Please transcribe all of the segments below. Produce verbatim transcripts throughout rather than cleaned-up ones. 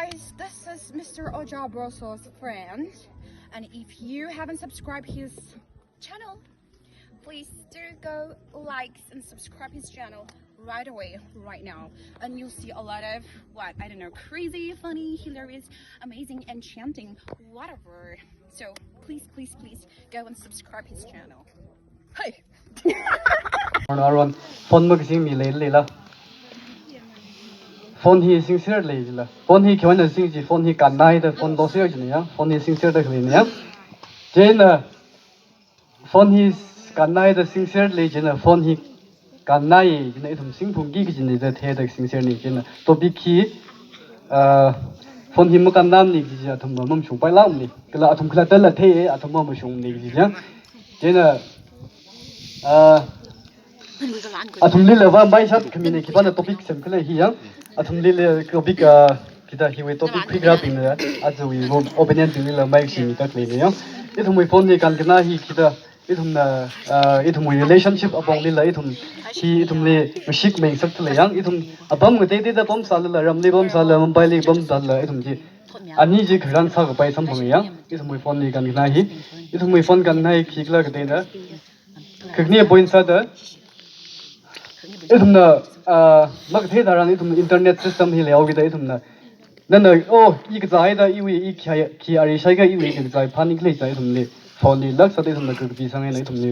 Guys, this is Mister Oja Broso's friend, and if you haven't subscribed his channel, please do go likes and subscribe his channel right away, right now, and you'll see a lot of, what, I don't know, crazy, funny, hilarious, amazing, enchanting, whatever. So please, please, please go and subscribe his channel. Hey. Aron, aron, phone makasingmi leilala. Phone hi singser lei jila. Phone hi khiwuina singji, phone hi kannai da phone loser jina ya. Phone hi singser da khaleina ya. Chieina phone hi kannai da singser lei jina, phone hi kannai jina, ithum singphungki kajina da theida singserna. Chieina topic hi, ah, phone hi makannamana kaji athum mamashungpailākmana. Kala athum khalattala thei, athum mamashungmana kaji ya. Chieina, ah, athumlila vāmei shat khamina, khipāna topic semkhala hi ya. Athumlila topic, ah, kathāda hiwui topic khuirābingla, ajawui opinion binglila mei shimida khaleina ya. Ithumwui phone hi kankhana hi kathāda, ithumna, ah, ithumwui relationship aponglila ithum hi ithumli mashik mei sak thalei ya. Ithum apam ngateiteida pamsālala, ramli pamsāla, Mumbaili pamsāla, ithum chi ani chi kharan sākapai samphanga ya. Ithumwui phone hi kankhana hi, ithumwui phone kankhana hi khikhala kateida, khikni point sāda, ithumna, ah, makathei tharan ithum internet system hi leihaokida ithumna, nana, oh, i kazā haida iwui, i khi, khi ari shaiakha iwui kazā phāning khalei sā ithumli phone li lāk sāda ithumna kakapisang eina ithumli,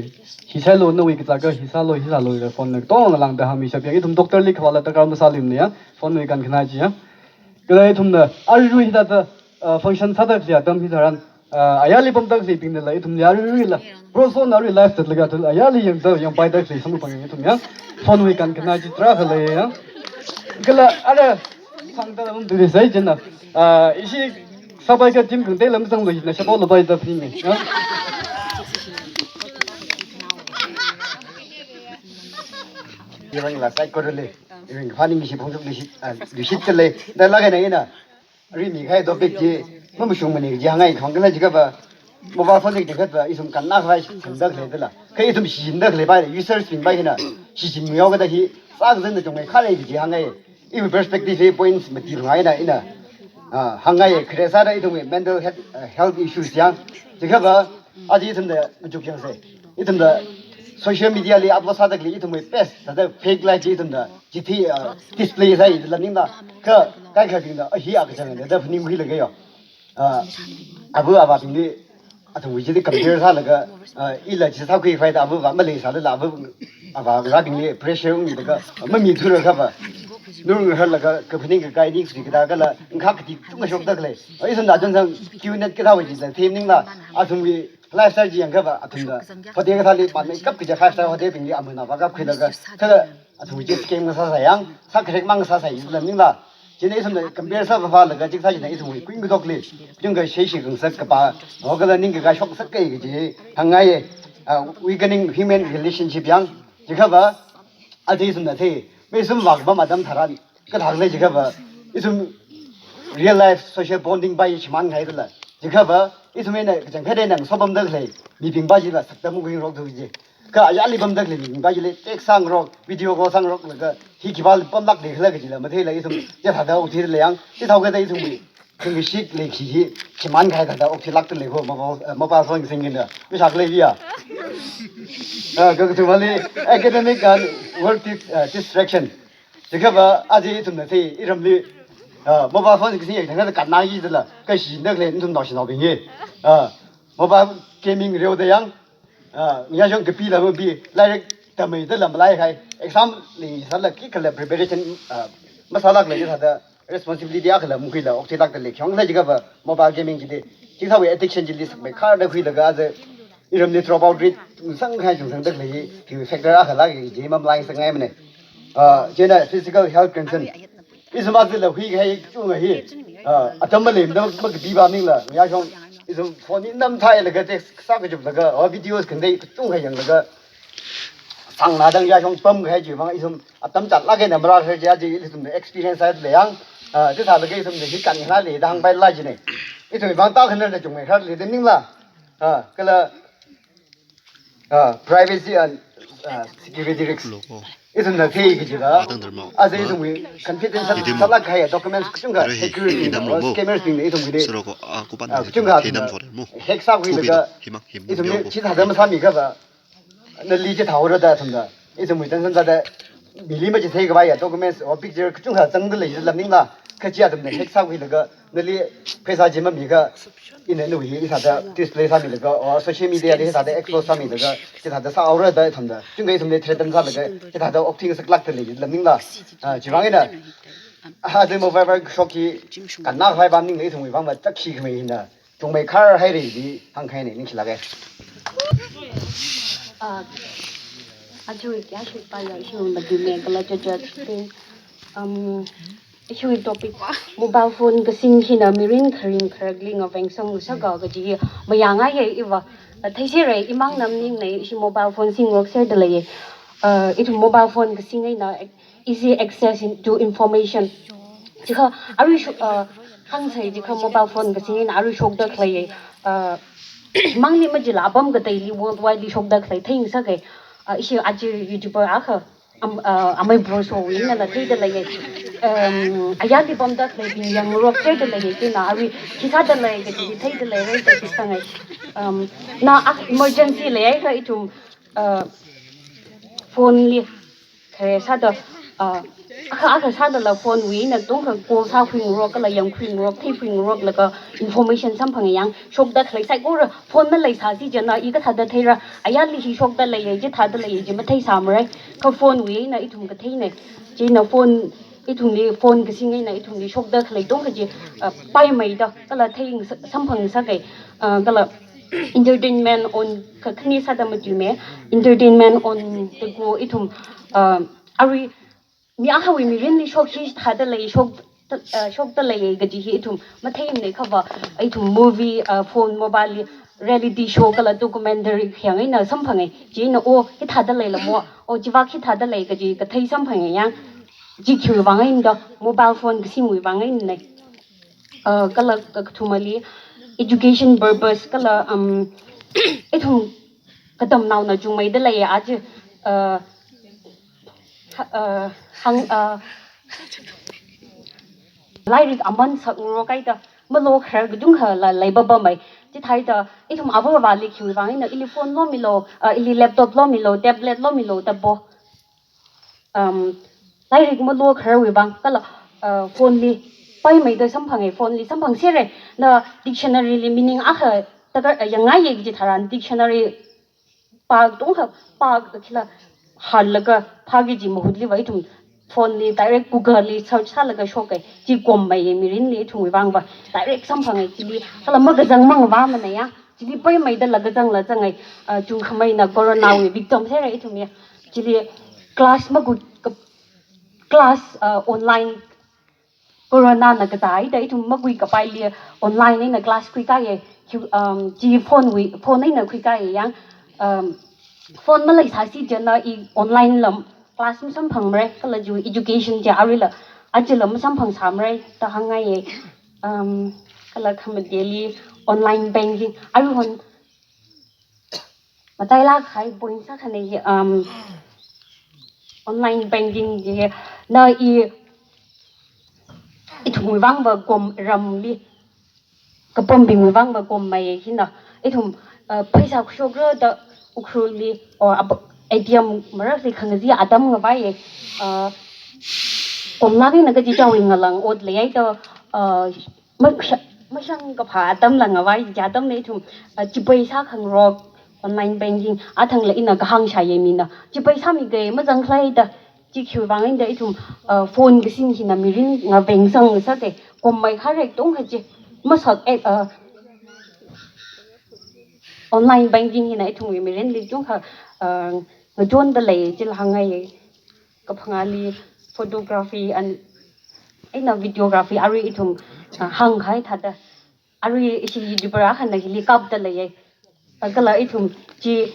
hi sālu, nawui kazāakha hi sālu, hi sālu da phone na tong langda hāngmishap ya. Ithum doctor li khavāla darkar masāluimana ya, phone wui kankhana chi ya. Kala ithumna aruirui hithāda, ah, function sāda khalei atam hitharan, ah, ayarli pamda khaleibingnala ithumli aruiruila, Broso na arui live zatlaga athum ayarli yangda yangpaida khalei samphanga ithum ya. Phone wui kankhana chi tarākha lei ya. Kala ara sangda lam tui sai chieina, ah, ishi sāpai kha team khangatei lam zanglu, ina shapao lapai da phini ya. Iwui vangla sai korale. Iwui phāning shi phungshok luishit, ah, luishit khalei. Da lāk eina ina aruimi kahai topic chi mamashungmana kaji hāngngai. Khangkhala jiakhava, mobile phone li dikhatva ithum kannakhavai shichinda khalei dala, kha ithum shichinda khalei bai, users bing bai hina shichinmi haokida hi sākazangda chungmei khalei kaji hāngngai. Iwui perspective hi points mati phungai na ina, ah, hāngngai. Khare sāda ithumwui mental health, ah, health issues ya. Jiakhava, aja ithumna machuk yangsei. Ithumna social media li upload sāda khalei ithumwui past sāda fake life chi ithumna chithi, ah, display sāi da lam ningla, kha kaikhabingna, ah, hi akachangna da phaningkhuilaga yo. Ah, ava avābingli athumwui chili compare sālaga, ah, ila chi sākhuikhavai da ava avā maleisālala ava avā ngarābingli pressure ungmilaga mamithura khava, nurungarharlaga kaphaning kakai ningsui kathā kala ngakha kati chungkha shokda khalei. Ah, ithumna chonsang Q net kathāwui chila them ningla, athumwui lifestyle chi yangkhava athumna hotel kathāli man makeup kaja five star hotel bingli amana vākapkhuilaga, kala athumwui chi scam ngasāsā ya, sākharek mang ngasāsā i lam ningla. Chieina ithumna compare sāvāvālaga chithā china ithumwui kuingathokli chungkha sheishi khangasak kapā, ho kala ningkakai shoksak kai kaji hāngngai. Ah, weakening human relationship ya. Jiakhava, aja ithumna thei, meisum vākapam atam tharan kathā khalei jiakhava, ithum real life social bonding bai shimānkahai dala. Jiakhava, ithum eina kachangkhat eina ngasopamda khalei mibing bai chila saktam khuingarok thu ji. Kha ayarli pamda khalei mibing bai chili text sāngarok, video call sāngaroklaga hi khipāli pamlākli khala kajila matheila ithum chithāda okthuida lei ya. Chithāhaokida ithumwui khangashik leikashi hi shimānkahai thāda okthuilākda lei kho, mobile, eh, mobile phone singkida. Mashak leiya. Ah, kakathumali academic and work dis-, ah, distraction. Jiakhava aja ithumna thei iramli, ah, mobile phone kasing ya thangkha kannai dala, kha shichinda khalei nathum naoshinaobing hi, ah, mobile gaming reoda ya. Ah, ngayāshong kapila mapi, lairik tammeida lam malaikahai. Exam leisālala khikhala preparation, ah, masālākla chithāda responsibility akhala makhuila okthuilākda lei. Khayong khala jiakhava mobile gaming chili, chithāwui addiction chili sakmeikharda khuilaga aja iramli drop out rate chungsangkahai chungsangda khalei hi, hi factor akhala kaji mamalai sangngaimana. Ah, chieina physical health concern. Ithum ajala huikahai chunga hi, ah, atam maleimada makapipa maningla, ngayāshong ithum phone hi namthailaga text sākachuplaga, oh, videos khangatei kachungkha yanglaga, sāngnada ngayāshong pamkahai chiwuivang ithum atam chatlāk eina marākahai chi aja ithumna experience sāda lei ya. Ah, chithālaga ithumna hi kankhana lei da hāngpaila jina. Ithumwui vang tākhanana chungmeikharli da maningla. Ah, kala, ah, privacy and, ah, security risk. Ithumna thei kajila, aja ithumwui confidential sālāk kahai documents kachungkha hacker bingna, scammers bingna ithumwuili, ah, kachungkha athumna hack sākhuilaga, ithumli chithāda masāmiakha va, nali chithāhaora da athumna, ithumwui tension sāda, mili machithei khavai ya documents or picture kachungkha zangda lei lam maningla, kha chi athumna hack sākhuilaga, nali pheisā chi mamiakha, ina nawui hi hithāda display sāmilaga, or social media li hithāda expose sāmilaga, hithāda sāhaora da athumna, chungkha ithumli threaten sālaga, hithāda okthui ngasaklākda lei lam maningla, ah, chivang eina, ah, aja mobile phone kashok hi, kannā khavai va maningla ithumwui vang va chakshi khamei hina, chungmeikhar haira da hāngkahaina, ningshilāka. Ah, aja kya shukpa ya, ishiwui madime kala chachate. Um, ishiwui topic, mobile phone kasing hina mirin kharing kharakli ngavengsang ngasaka kaji hi mayāngaiya iva. Ah, theisera, imangna maningne, ishi mobile phone singrokserda leiya. Ah, ithum mobile phone kasing eina easy access in, to information. Chikha arui sho-, uh, hāngsai chikha mobile phone kasing eina arui shokda khalei, uh, mangli majila apam kateili worldwide li shokda khalei theingasaka. Uh, ishi aja YouTuber akha, am, uh, amei Bro Showui einala theida leiya. Um, ayarli pamda khaleibing yangngarokserda leiya, chieina arui khi sāda lei kaji theida leira da chi sāngai. Um, na ak-, emergency leiakha ithum, uh, phone li khare sāda, ah, akha, akha sādala phone wui eina tongkha call sākhuingarok kala yangkhuingarok, theikhuingaroklaga information samphanga yang, shokda khalei saikora phone maleisāsi chieina i kathāda theira, ayarli hi shokda leiya, chithāda leiya chi matheisāmara, kha phone wui eina ithum katheina, chieina phone, ithumli phone kasing eina ithumli shokda khalei tongkha chi, ah, paimeida, kala thei sa-, samphangngasaka, ah, kala entertainment on, kha-, khani sāda matuime, entertainment on the go ithum, uh, arui mi akhawui mirinli shok hi thāda lei, shok, uh, shokda lei kaji hi ithum matheimana kha va, ithum movie, uh, phone, mobile li reality show kala documentary khayang eina samphanga, chieina o hithāda leilamo, o chivak hithāda lei kaji kathei samphanga yang, chi khiwui vang eina da, mobile phone kasingwui vang eina. Uh, kala ka-, kathumali education purpose kala, um, ithum katamnaona chungmeida leiya aja, uh, ha-, uh, hāng, uh, lairik aman sakngarok haida, malokharar kachungkhala leipapamei. Chithāhaida ithum ava avāli khiwui vang eina ili phone lomilu, uh, ili laptop lomilu, tablet lomilu da po. Um, lairik malokhararwui vang kala, uh, phone li paimeida samphanga, phone li samphangsera, na dictionary li meaning akha taka, uh, yangngaiya kaji tharan dictionary pā tongkha pā khila hānlaga phā kaji mahutli va ithum phone li direct Google li search sālaga shoka, chi kommeiya mirinli ithumwui vang va, direct samphanga chili, kala makazang mangavāmana ya. Chili paimeida lagazangla zangai, ah, chungkhameina corona wui victim sera ithum ya. Chili class makui ka-, class, ah, online corona na kazāhaida ithum makui kapaili online eina class khuikāya, khu-, um, chi phone wui, phone eina khuikāya yang, um, phone maleisāsi chieina i online lam class masamphangmara, kala chiwui education chi aruila, ajala masamphangsāmara da hāngngaiya. Um, kala khamateli online banking, aruihon matailāk kahai point sākhana hi, um, online banking hi, na i, ithumwui vang va kom ramli, kapambingwui vang va kommei hina. Ithum, uh, pheisā khuishokra da Ukhrulli, or ap-, A T M marakli khangazin atam ngavaiya, uh, komlāk eina kaji chaowui ngalang ot leihaida, uh, mashang, mashang kaphā atamla ngavai, chi atamli ithum, ah, chipai sākhangarok, online banking, athangla ina kahāng shāya mina, chipai sāmiga mazangkhalei da, chi khiwui vang eina da ithum, ah, phone kasing hina mirin ngavengsang ngasaka, kommei kharek tongkha chi, masak, eh, ah, online banking hina ithumwui mirinli tongkha, ah, ngachonda lei chila hāngngaiya. Kaphangāli photography and eina videography arui ithum, ah, hāngkahai thāda. Arui ishi YouTuber akhana hili kapda leiya. Ah, kala ithum chi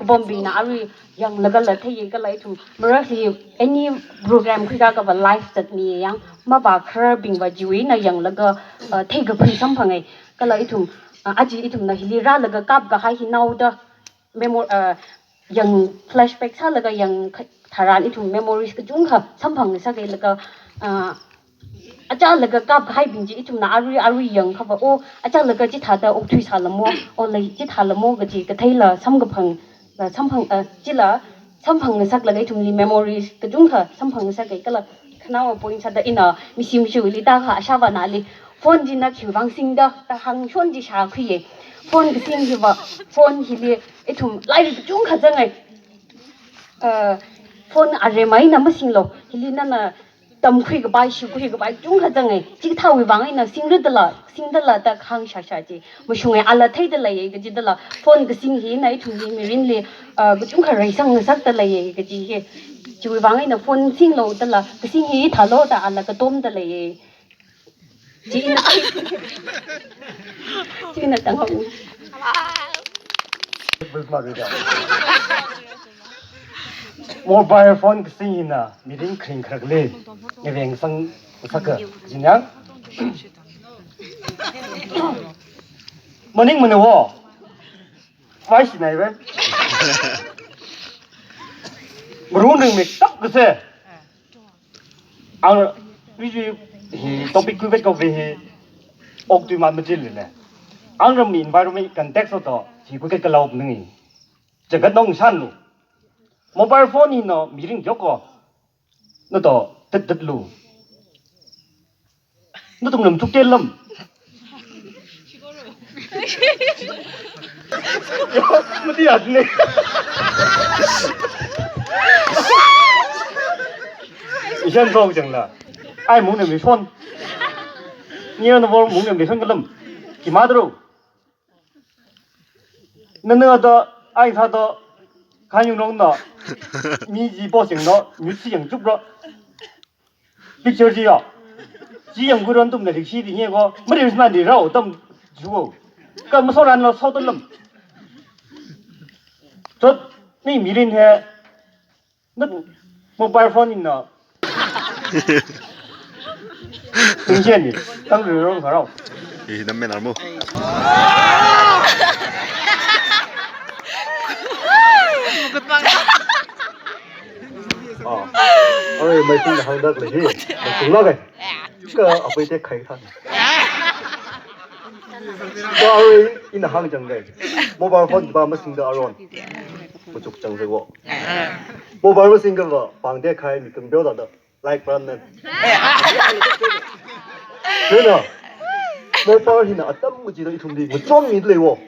bombina arui yanglagala theiya kala ithum. Marakli any program khuikā kava live zatmiya yang. Mavākhararbing va chiwui eina yanglaga, ah, theikaphui samphanga. Kala ithum Ah, aja ithumna hili rālaga kapkahai hi naoda memo-, ah, yang flashback sālaga yang kha-, tharan ithum memories kachungkha samphang ngasakei laga, ah, achālaga kapkahaibing chi ithumna arui arui yangkhava, oh, achālaga chithāda okthui sālamo, oh, lei chithālamo kaji katheila samkaphang, la samphang, ah, chila samphang ngasaklaga ithumli memories kachungkha samphang ngasakei kala khanaowa point sāda ina Miss Shimshuli da kha ashāvānali phone china khiwuivang singda da hāngshon chi shākhuiye. Phone kasing hiva, phone hili ithum lairik kachungkha zangai. Uh, phone aremai na masinglo. Hili nana tamkhui kapai, shikhui kapai kachungkha zangai. Chikathāwui vang eina singradala, singdala da hāngshāshā chi. Mashungai ala theidalei kajidala. Phone kasing hina ithumli mirinli, uh, kachungkha reisang ngasakdalei kaji hi. Chiwui vang eina phone singlo dala, kasing hi thālo da ala katomdalei. China, china tanghong. Mobile phone kasing hina mirin kharing kharakli ngaveng sang saka jinyang. Maning mana wo. Vai sinai ve. Marun ring mek tak kase. Ang, ri ri, hi topic khuivet kau ve hi, okthui man machil le. Ang ram environment context to, hi khuivet kalau nungi. Jagat nong shan lu. Mobile phone hi no, mirin yok ko. No to, tet tet lu. Nathum lam thuk tel lam. Yo, mati at ne. Ishan kau jang la. Ai mung ne mi phone. Ni na bor mung ne mi phone kalam. Ki madro. Nana da, ai sa da, kanyung nong da. Mi ji bo sing da, mi si yang chup da. Picture ji ya. Ji yang guran tum na rikshi di nye ko. Mari risna di rao tam ju ko. Ka masoran lo so to lam. Tot ni mirin he. Nat mobile phone in na. Tingjian ni. Tang ri rong ka rao. Hi nam men armo. Ah. Are mai sing hang dak le hi. Mai sing la kai. Ka apai te khai than. Ka are in hang jang kai. Mobile phone ba masing da aron. Machuk jang se wo. Mobile masing ka ba pang te khai mi kang bel da da. Like brand name. Hina. Mobile hina atam muji da ithum di muchon mi lei wo.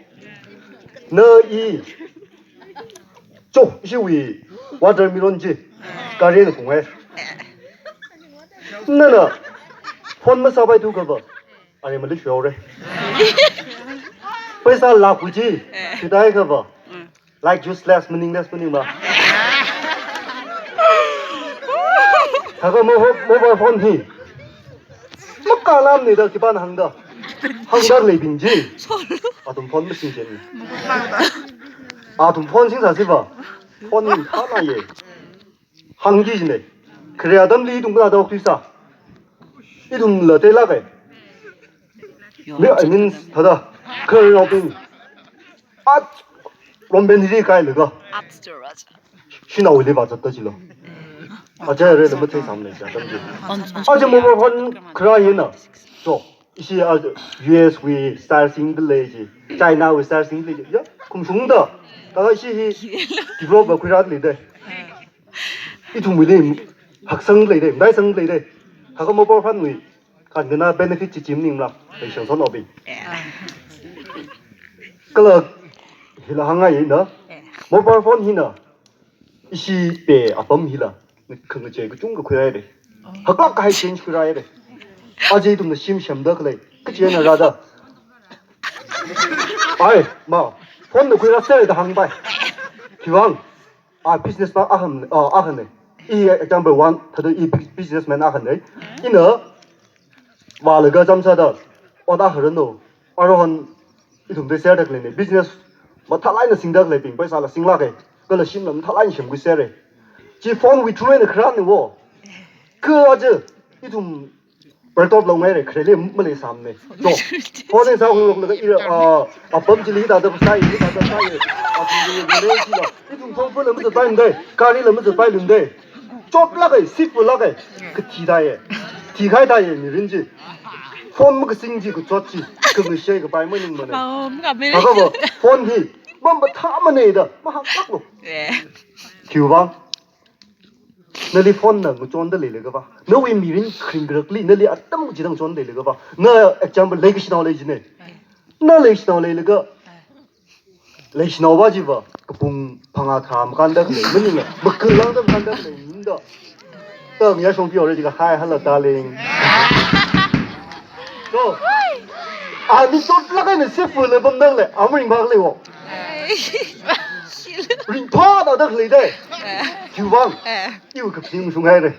Na i. Cho, ishi wi watermelon ji. Kare na kung hai. Na na. Phone masa bai tu ka ba. Ani mali shore. Paisa lakh ji. Sidai ka ba. Like useless, meaningless, meaning ba. Thaka mo-, mobile phone hi. Makalam ni da kipan hangda. Hangda lei bing ji. Athum phone machine jen. Athum phone sing sa si ba. Phone ni thana ye. Hangji jine. Khare atamli ithum kala dok tisa. Ithum la te la kai. Me, I mean, thada. Khare atamli. At romben ri kai laga. Shina wili ba zat ta jilo. Aja re le mathei sam le ja tam ji. Aja mobile phone khare yena. So, ishi a U S wui style sing de le ji. China wui style sing de le ji. Ya, kum sung da. Kaga ishi hi develop ba khuirat le de. Ithum wili haksang lei de, mdai sang lei de. Haka mobile phone wui kan kena benefit chi chim ning la, lei shang son obi. Kala hila hanga yi na. Mobile phone hina. Ishi pe apam hila. Khang che kuchung ka khuirai de. Haklak ka hai change khuirai de. Aji tum na shim sham da khalei. Kachi na ra da. Ai, ma. Phone da khuira se da hang bai. Kiwang. A business pa ahan, a, ahan ne. I example one, thada i big businessman ahan ne. Ina, walaga jamsa da, oda haran no. Arohan, ithum de share da khalei ne. Business, mathalaina sing da khalei bing, paisa la sing la ke. Kala shim la mathalaina shim ku share. Chi phone wui through na khara ne wo. Ka aja, ithum Pertop lo ngai re, khareli maleisāmane. So, phone sāhunglok laga ira, ah, apam chili hithāda sai, hithāda sai, ah, chili le chila. Ithum thongpala mazatpaimane, garila mazatpaimane. Chotlāke, sitpulāke, kathi thāye. Thikahai thāye, mirin chi. Phone makasing chi, kachot chi, kangashei kapai maningmane. Oh, makame. Thākha va, phone hi, mamathāmane da, mahānglāklo. Eh. Khiwuivang. Nali phone na ngachonda leilakha va. Nawui mirin kharing kharakli, nali atam kachida ngachonda leilakha va. Na example, leikashinao lei jine. Na leishinao leilakha. Leishinaova chiva, kapung phangā tharā makānda khalei, maninga, makalāngda makānda khalei, ninda. Tang ya shongpi already ka, "Hi, hello, darling." So, a mi chotlāk eina sitpula pamda khalei, a maringphā khalei wo. Ringphāda khalei dai. Khiwuivang, iwui kaphaning shunghai re.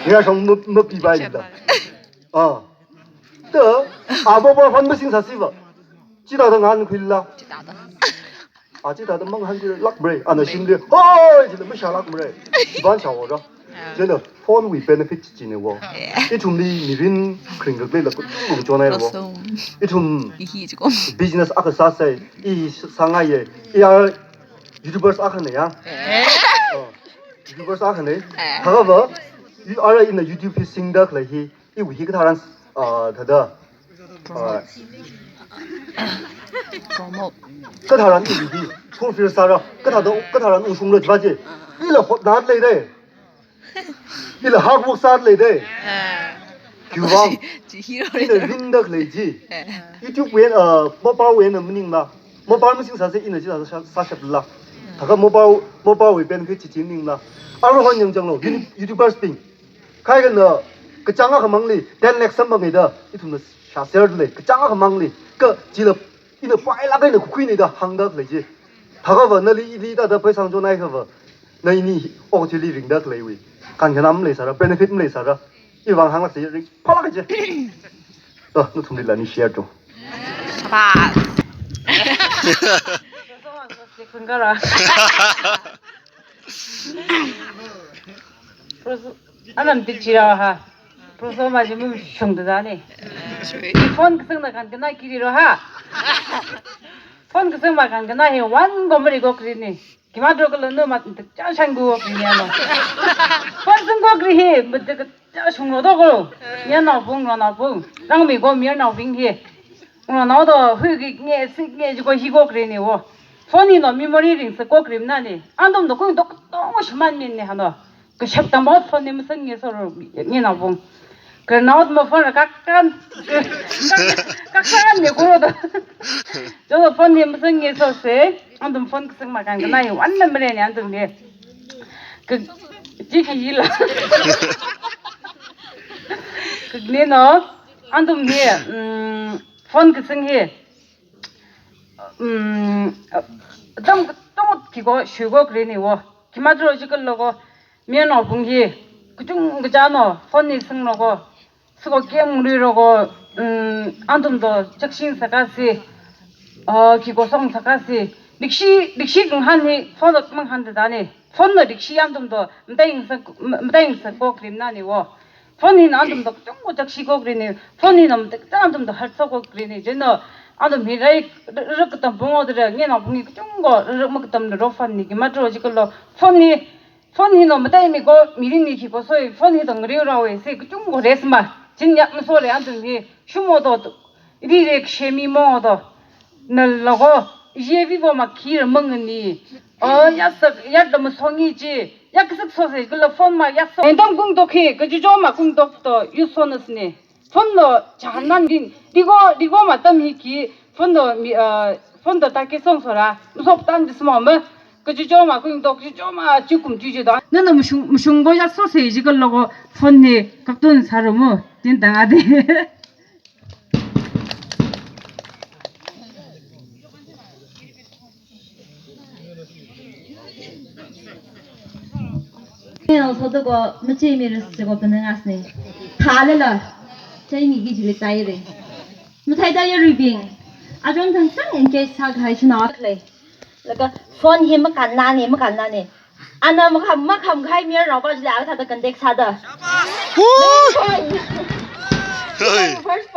Ya shong ma, mapipaida. Ah. Da, a mobile phone masingsāsiva. Chithāda ngahānkhuila. Chithāda. A chithāda mangahānkhuilākmare. Ana shimli, "Hoi!" chila mashālākmare. Chivan shāora. Ah. Chieina phone wui benefit chi chine wo. Yeah. Ithumli mirin kharing kharakli la kachungkha chonhaiwo. Awesome. Ithum ihi chiko. Business akha sāsai, i sāngaiye. I a YouTubers akhane ya. Yeah. Oh. YouTubers akhane. Yeah. Thākha va, i ara ina YouTube hi singda khalei hi. Iwui hi katharan, ah, thāda, ah, katharan iwui hi fulfill sāra, kathāda, katharan ungshungra jiva chi. Ila hotnat lei dai. Ila hard work sālei dai. Khiwuivang. Ina ringda khalei chi. YouTube wui eina, ah, mobile wui eina maningla. Mobile masingsāsa ina chithāda sā, sāshapla. Thākha mobile, mobile wui benefit chi chi maningla. Aruihon yangchanglo, YouTubers bing. Kaikhana, kachāng akha mangli, ten lakh samphangda, ithumna shāserlei, kachāng akha mangli, kha chila, ina pailāk eina khuikhuinada hāngda khalei chi. Thākha va, nali ili thāda pheisā ngachonhaiakha va, na ini okathuili ringda khaleiwui. Kankhanā maleisāra, benefit maleisāra, iwuivang hānglāksa ringphālāka chi. To, nathumlila ini share to. Shabash. Anam tichira ha. Proso ma ji mum shungda zane. Phone kasingna kankhanā kiri ro ha. Phone kasing ma kankhanā hi one gomri gokri ni. Khima dro kala no ma cha shang gokri ni ano. Phone sing gokri hi, mada cha shunglo do ko. Mayarnaobing, mayarnaobing. Rangmi ko mayarnaobing hi. Mayarnao do hui ki nge, sik nge, ji ko hi gokri ni wo. Phone hi no memory ringsa gokri mna ni. Atam do ko do tong shimānmi ni hano. Kashap tangva phone ni masang nge soro, mayarnaobing. Khararnao ma phone ra kakan. Kakan ni kuro da. Jolo phone ni masang nge sose. Atam phone kasing ma kankhanā hi one number ni atam hi. Ka, chi kayila. Kani no, atam hi, mm, phone kasing hi. Mm, tam, tam kiko shuigokri ni wo. Khima dro jikal lo ko, mayarnaobing hi, kachungkha chāno, phone ni singlo ko, siko game luilo ko, mm, atam do chakshin sākasi, ah, kiko song sākasi, dikshi, dikshi kangahān hi, phone lo mangahānda da ni, phone lo dikshi atam do, mataingasak, mataingasakgokri mna ni wo. Phone hina atam do kachungkha chakshigokri ni, phone hina mataikachā atam do hartsokgokri ni, chieina atam hi rai, rak katam pung o dara, mayarnaobing hi kachungkha rak makatamda ro phone ni, khima dro jikal lo, phone hi, phone hina mataimi ko, mirin ni khi ko soi, phone hi tong riu rao e, si kachungkha rest ma, chin yak masole atam hi, shumo do, ri rek shemi mo do, nalo ko, ye vi vo ma khi ra mangani, o, yasak, yak da masongi chi, yak kasak sose, kala phone ma yak so. Endam kungtok hi, kajujo ma kungtok to, yu sonus ni. Phone lo, chahan nan din, digo, digo ma tam hi ki, phone lo, mi, ah, phone lo ta ke song sora, masop tan dis mo ma, kajujo ma kungtok, jujo ma, chukum juju da. Nana mushung, mushung bo yak sose, jikal lo ko, phone ni, kaptun sarumu, tin tang adi. Neo soto ko macheimi ras ko panangas ne. Thalala. Cheimi ki jili taire. Matheida yaruibing. Ajong thang thang engage sākahai china le. Laga phone hi makānna ni, makānna ni. Ana makham, makhamkahai mayarnao pa jila thāda contact sāda. Woo! Oi. First